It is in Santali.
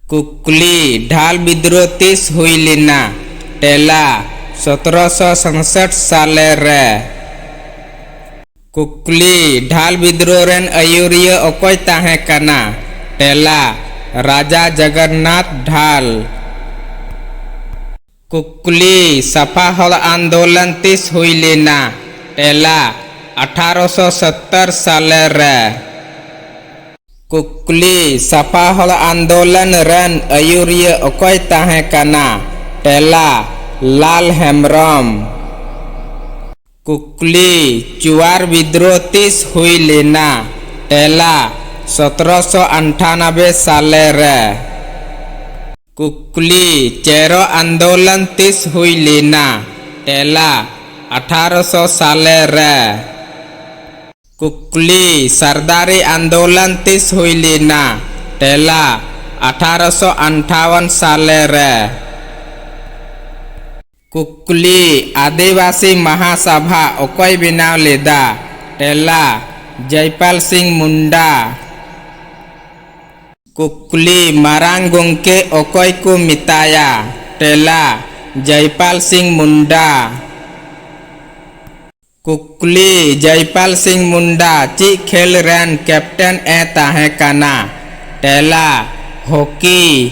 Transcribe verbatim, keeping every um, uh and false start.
ᱠᱩᱠᱞᱤ, ᱰᱷᱟᱞ ᱵᱤᱫᱽᱨᱳᱦ ᱛᱤᱥ ᱦᱩᱭ ᱞᱮᱱᱟ? ᱛᱮᱞᱟ, ᱥᱚᱛᱨᱚᱥᱚ ᱥᱟᱛᱥᱚᱴ ᱥᱟᱞᱮ ᱨᱮ᱾ ᱠᱩᱠᱞᱤ, ᱰᱷᱟᱞ ᱵᱤᱫᱽᱨᱳᱦ ᱨᱮᱱ ᱟᱹᱭᱩᱨᱤᱭᱟᱹ ᱚᱠᱚᱭ ᱛᱟᱦᱮᱸ ᱠᱟᱱᱟ? ᱛᱮᱞᱟ, ᱨᱟᱡᱟ ᱡᱚᱜᱚᱱᱱᱟᱛᱷ ᱰᱷᱟᱞ᱾ ᱠᱩᱠᱞᱤ, ᱥᱟᱯᱷᱟ ᱦᱚᱲ ᱟᱱᱫᱳᱞᱚᱱ ᱛᱤᱥ ᱦᱩᱭ ᱞᱮᱱᱟ? ᱛᱮᱞᱟ, ᱟᱴᱷᱟᱨᱚᱥᱚ ᱥᱚᱛᱛᱚᱨ ᱥᱟᱞᱮ ᱨᱮ᱾ ᱠᱩᱠᱞᱤ, ᱥᱟᱯᱷᱟ ᱦᱚᱲ ᱟᱱᱫᱳᱞᱚᱱ ᱨᱮᱱ ᱟᱹᱭᱩᱨᱤᱭᱟᱹ ᱚᱠᱚᱭ ᱛᱟᱦᱮᱸ ᱠᱟᱱᱟ? ᱛᱮᱞᱟ, ᱞᱟᱞ ᱦᱮᱢᱵᱽᱨᱚᱢ᱾ ᱠᱩᱠᱞᱤ, ᱪᱩᱣᱟᱨ ᱵᱤᱫᱽᱨᱳᱦ ᱛᱤᱥ ᱦᱩᱭ ᱞᱮᱱᱟ? ᱛᱮᱞᱟ, ᱥᱚᱛᱨᱚᱥᱚ ᱟᱴᱷᱟᱱᱚᱵᱵᱳᱭ ᱥᱟᱞᱮ ᱨᱮ᱾ ᱠᱩᱠᱞᱤ, ᱪᱮᱨᱚ ᱟᱱᱫᱳᱞᱚᱱ ᱛᱤᱥ ᱦᱩᱭ ᱞᱮᱱᱟ? ᱛᱮᱞᱟ, ᱟᱴᱷᱟᱨᱚᱥᱚ ᱥᱟᱞᱮ ᱨᱮ᱾ ᱠᱩᱠᱞᱤ, ᱥᱟᱨᱫᱟᱨᱤ ᱟᱱᱫᱳᱞᱚᱱ ᱛᱤᱥ ᱦᱩᱭ ᱞᱮᱱᱟ? ᱛᱮᱞᱟ, ᱟᱴᱷᱟᱨᱚᱥᱚ ᱟᱴᱷᱟᱣᱚᱱ ᱥᱟᱞᱮ ᱨᱮ᱾ ᱠᱩᱠᱞᱤ, ᱟᱹᱫᱤᱵᱟᱹᱥᱤ ᱢᱟᱦᱟᱥᱟᱵᱷᱟ ᱚᱠᱚᱭ ᱵᱮᱱᱟᱣ ᱞᱮᱫᱟ? ᱛᱮᱞᱟ, ᱡᱚᱭᱯᱟᱞ ᱥᱤᱝ ᱢᱩᱱᱰᱟ᱾ ᱠᱩᱠᱞᱤ, ᱢᱟᱨᱟᱝ ᱜᱚᱢᱠᱮ ᱚᱠᱚᱭ ᱠᱚ ᱢᱮᱛᱟᱭᱟ? ᱛᱮᱞᱟ, ᱡᱚᱭᱯᱟᱞ ᱥᱤᱝ ᱢᱩᱱᱰᱟ᱾ ᱠᱩᱠᱞᱤ, ᱡᱚᱭᱯᱟᱞ ᱥᱤᱝ ᱢᱩᱱᱰᱟ ᱪᱮᱫ ᱠᱷᱮᱞ ᱨᱮᱱ ᱠᱮᱯᱴᱮᱱ ᱮ ᱛᱟᱦᱮᱸ ᱠᱟᱱᱟ? ᱛᱮᱞᱟ, ᱦᱚᱠᱤ᱾